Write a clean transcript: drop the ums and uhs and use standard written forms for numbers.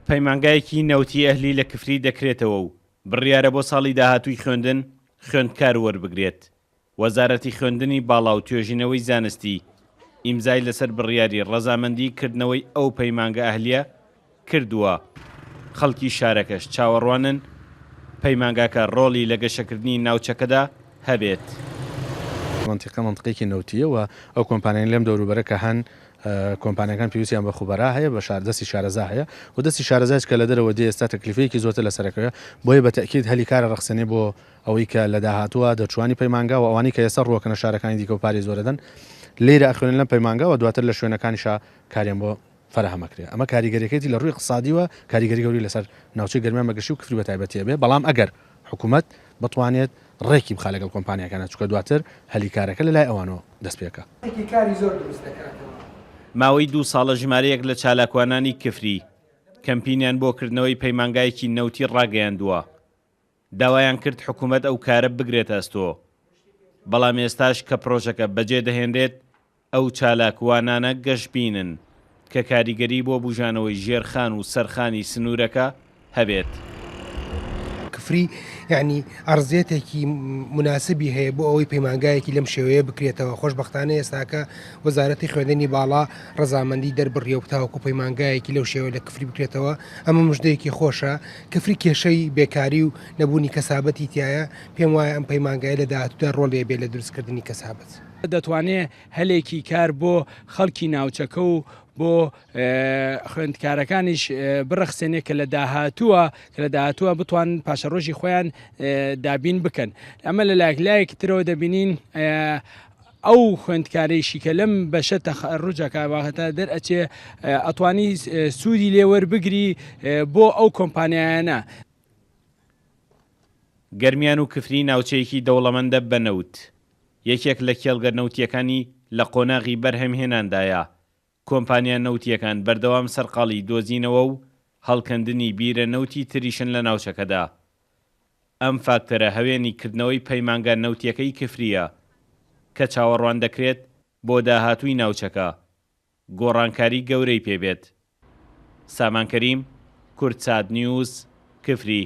پەیمانگایەکی نەوتی ئەهلی لە کفری دەکرێتەوە و بڕیارە بۆ ساڵی داهاتووی خوێندن خوێندکار وەربگرێت. وەزارەتی خوێندنی باڵا و توێژینەوەی زانستی ئیمزای لەسەر بڕیاری ڕەزامەندی کردنەوەی ئەو پەیمانگە ئەهلییە کردووە، خەڵکی شارەکەش چاوەڕوانن پەیمانگاکە ڕۆڵی لە گەشەکردنی ناوچەکەدا هەبێت. مەنتیقە مەنتقێکی نەوتییە و ئەو کۆمپانیانەی لەم دەوروبەرە کە هەن کۆمپانیاکان پێویستیان بە خوبەرا هەیە بە شار دەستی شارەزا هەیە و دەستی شارەزایش کە لە دەرەوە دێ ئێستا تەکلیفەیەکی زۆرتر لەسەر ئەکەوێ بۆیە بە تەئکید هەلی کار ئەڕەخسێنێ بۆ ئەوەی کە لە داهاتووە دەرچووانی پەیمانگا و ئەوانەی کە ئێستا ڕووەکەنە شارەکانی دیکە و پارەی زۆر ئەدەن لێرە ئەخوێنن لەم پەیمانگا و دواتر لە شوێنەکانیشا کاریان بۆ فەراهەم ئەکرێ ئەمە کاریگەریەکەیتی لە ڕووی ئیقتسادیوە کاریگەری گەورەی لەسەر ناوچەی گەرمیان بە گشتی و کفری بە تایبەتی ئەبێ بەڵام ئەگەر حکوومەت بتوانێت ڕێکی بخا لەگەڵ کۆمپانیاکانا چونکە دواتر هەلی کارەکە لە لای ئەوانەوە دەست پێ ئەکا. هەلی کاری زۆر دروست دەکاتەوە. ماوەی دوو ساڵە ژمارەیەک لە چالاکوانانی کفری کەمپینیان بۆ کردنەوەی پەیمانگایەکی نەوتی ڕاگەیاندووە، داوایان کرد حکومەت ئەو کارە بگرێتە ئەستۆ، بەڵام ئێستاش کە پرۆژەکە بەجێ دەهێنرێت ئەو چالاکوانانە گەشبینن کە کاریگەری بۆ بوژانەوەی ژێرخان و سەرخانی سنوورەکە هەبێت. کفری یانی ئەرزیەتێکی موناسبی هەیە بۆ ئەوەی پەیمانگایەکی لەم شێوەیە بکرێتەوە، خۆشبەختانە ئێستاکە وەزارەتی خوێندنی باڵا ڕەزامەندی دەربڕیە و تاوەکو پەیمانگایەکی لەو شێوە لە کفری بکرێتەوە، ئەمە مژدەیەکی خۆشە، کفری کێشەی بێکاری و نەبوونی کەسابەتی تیایە، پێم وایە ئەم پەیمانگایە لە داهاتوودا ڕۆڵی ئەبێت لە دروستکردنی کەسابەت. دەتوانێت هەلێکی کار بۆ خەڵکی ناوچەکە و بۆ خوێندکارەکانیش بڕەخسێنێ کە لە داهاتووە کە لە داهاتووە بتوان پاشەڕۆژی خۆیان دابین بکەن ئەمە لە لایەک لایەکی ترەوە دەبینین ئەو خوێندکارەیشی کە لەم بەشە تەخەڕوجەکە واهتا دەرئەچێ ئەتوانی سوودی لێوەربگری بۆ ئەو کۆمپانیایانە. گەرمیان و کفری ناوچەیەکی دەوڵەمەندە بە نەوت، یەکێک لە کێڵگە نەوتییەکانی لە قۆناغی بەرهەمهێناندایە، کۆمپانیا نەوتییەکان بەردەوام سەرقاڵی دۆزینەوە و هەڵکەندنی بیرە نەوتی تریشن لە ناوچەکەدا. ئەم فاکتەرە هەوێنی کردنەوەی پەیمانگا نەوتییەکەی کفرییە کە چاوەڕوان دەکرێت بۆ داهاتووی ناوچەکە گۆڕانکاری گەورەی پێ بێت. سامان کەریم، کوردسات نیوز، کفری.